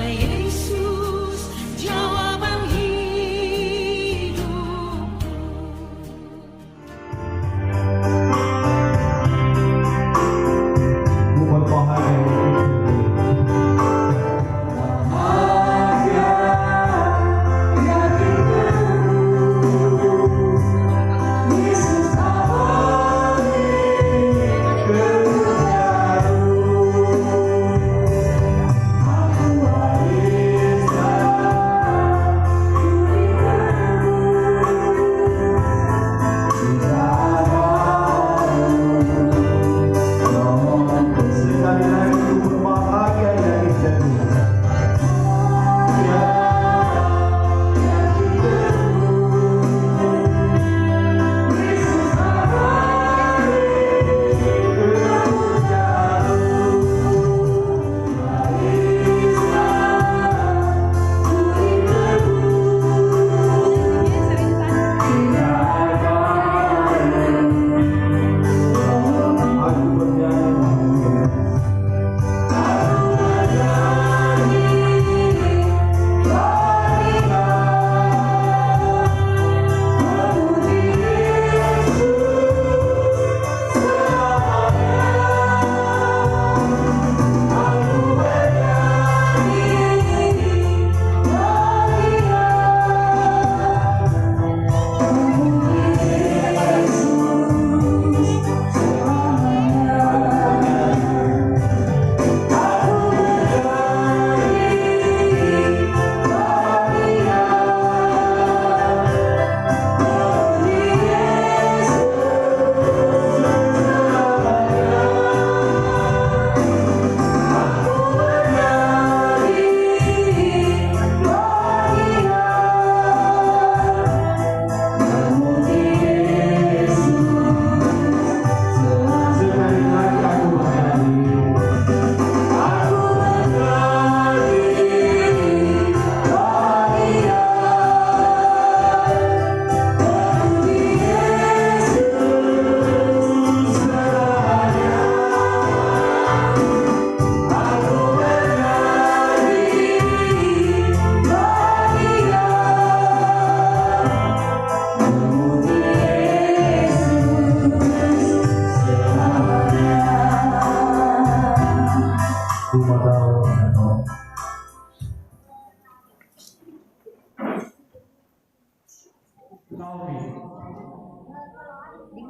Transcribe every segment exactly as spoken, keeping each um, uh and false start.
Yesus, jawaban hidupku.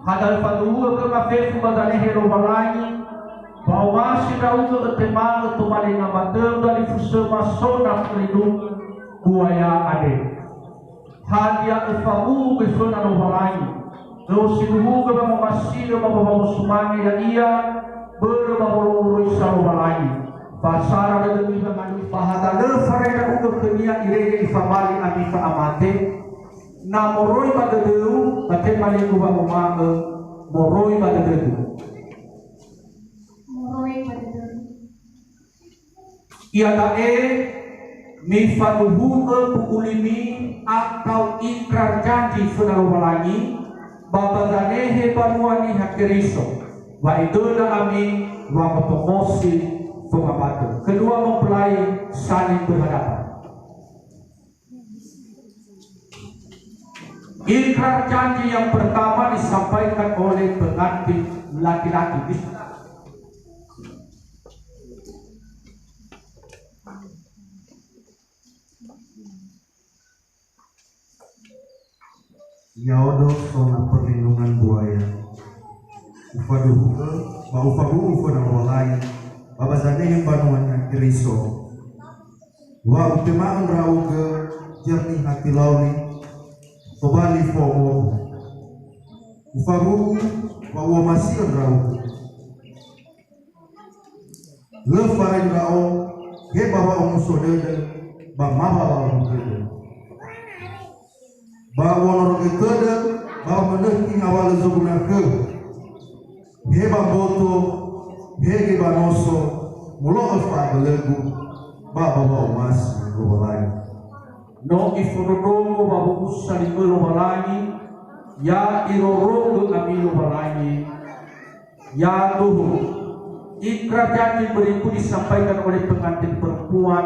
Hadia öfaduhu'ö khöma fefu ba zanehe Lowalangi, ba omasi ndra'ugö ötema'ö tobali namatö dalifusöma so na fölinu buaya andre. Hadia öfawu'u göi föna Lowalangi, ö'osindruhugö wangomasi'ö ba wamaosumange ya'ia, börö ba wolo'ö moroi sa Lowalangi. Fasara dödömi ba nga'ia, ba hadia lö farai ndra'ugö khönia irege ifabali ami fa'amate, na moroi ba dödöu, ba tema lö uwangoma'ö moroi ba dödögu. Moroi ba dödöu. Iada'e mifaduhu'ö bu'ulimi atau ikrar janji föna Lowalangi ba, ba zanehe banua Niha Keriso, wa idöna ami wangotongosi fangabadö. Kedua mempelai saling berhadapan. Ikrar janji yang pertama disampaikan oleh pengantin laki-laki. Ya'odo so na perlindungan buaya. Ufaduhu'ö ba ufawu'u föna Lowalangi ba, ba zanehe banua Niha Keriso. Wa utema'ö ndra'ugö jernih hati lauli, tobali fo'omogu. Ufawu'u wa u'omasi'ö ndra'ugö. Lö farai ndra'o, he ba wa'omuso dödö, ba ma ba wa'omuso dödö. Ba u'onorogö tödö, ba wamönökhi ngawalö zoguna khöu. He ba mboto, he göi ba noso, molo'ö fa'abölögu, ba ba wa'omasi Lowalangi. No ifondrondrongo wawu'usa li möi Lowalangi, ya irorogö ami Lowalangi. Ya tuhu. Ikrar janji berikut disampaikan oleh pengantin perempuan.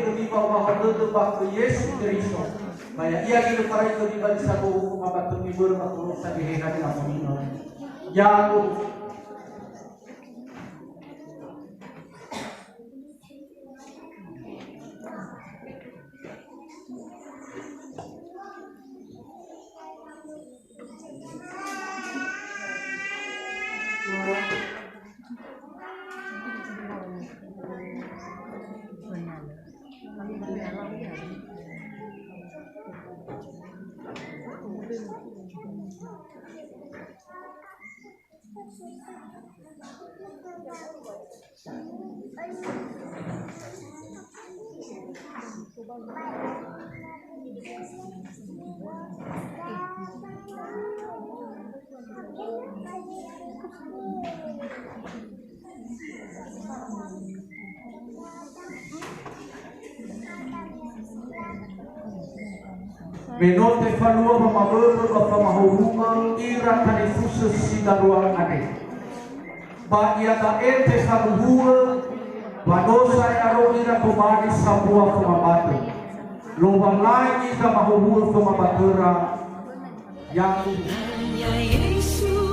khömi wa'ombakha'ö dödö ba khö Yesu Keriso, ba ya'ia ginõtara khömi ba zi sambou khöma ba tömi börö ba khömi sagehe haniha moninö. Ya'agu. Me no tefalua wamaböbö ba famahowu'ö ira talifusö si darua andre. Ba iada'e tesaluhu'ö wa no sa'ae aro ira tobali sambua famabatö. Lowalangi zamahowu'ö famabatöra, ya'ia.